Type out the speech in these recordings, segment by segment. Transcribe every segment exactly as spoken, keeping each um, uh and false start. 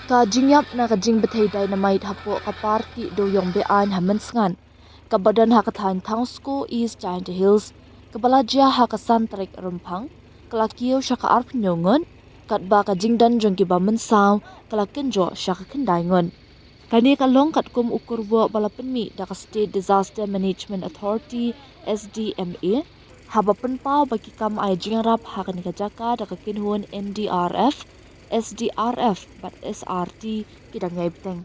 Ka jingïap na ka jingbthei dynamite hapoh ka party dewïong be-aiñ ha Mynsngat, kaba don ha ka thaiñ Thangsku, East Jaintia Hills, kaba la jia ha ka san tarik Rymphang, ka la kiew sha ka arphew ngut, katba ka jingdon jong kiba mynsaw ka la kynjoh sha ka khyndai ngut. Kane ka long katkum u kyrwoh ba la pynmih da ka State Disaster Management Authority, S D M A, haba pynpaw ba ki kam ai jingïarap ha kane ka jaka da ka kynhun N D R F, S D R F bad S R T ki dang ïai bteng.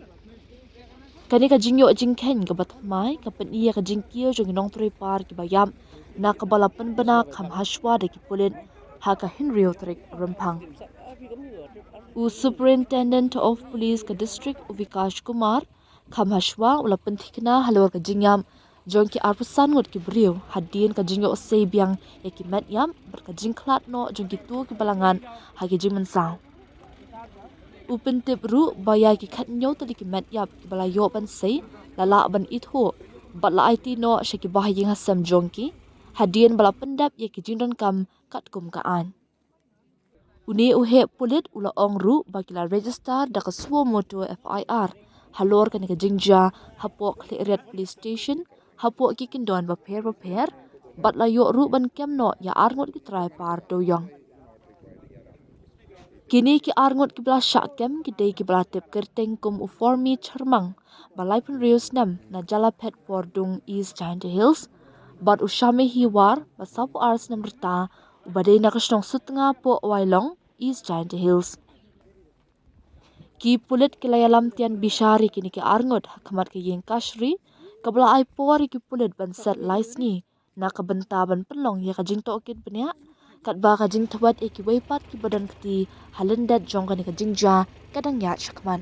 Kane ka jingïoh jingkheiñ kaba thymmai ka pyni ïa ka jingkiew jong ki nongtrei par kiba ïap, na kaba la pynbna kham hashwa da ki pulit ha ka hynriew tarik Rymphang. U Superintendent of Police ka district, u Vikash Kumar, kham hashwa u la pynthikna halor ka jingïap jong ki arphew san ngut ki briew hadien ka jingïohsei biang ïa ki met ïap bad ka jingkhlad noh jong kito kiba la ngat ha ki jingmynsaw. U pyntip ruh ba ïa ki khathynñiew tylli ki met ïap kiba la ïoh ban sei la lah ban ithuh bad la aiti noh sha ki bahaïing hasem jong ki, hadien ba la pyndep ïa ki jingdonkam katkum ka aiñ. Une u heh pulit u la ong ruh ba ki la register da ka suo motu F I R halor kane ka jingjia hapoh Khliehriat Police Station, hapoh ki kyndon bapher bapher, bad la ïoh ruh ban kem noh ïa arngut ki trai par dewïong. Kine ki arngut kiba la shah kem ki dei kiba la tip kyrteng kum u Formi Chyrmang, ba laiphew hynriew snem, na Jalaphet Pordung, East Jaintia Hills, bad u Shame Hiwar, ba sawphew ar snem rta, uba dei na ka shnong Sutnga Pohwailong, East Jaintia Hills. Ki pulit ki la ïalam tian bishar ïa kine ki arngut ha khmat ka ïing kashari, kaba la ai por ïa ki pulit ban set lai sngi na ka bynta ban pynlong ïa ka jingtohkit bniah, katba ka jingthwet ïa kiwei pat kiba don kti ha lyndet jong kane ka jingjia ka dang ïaid shakhmat.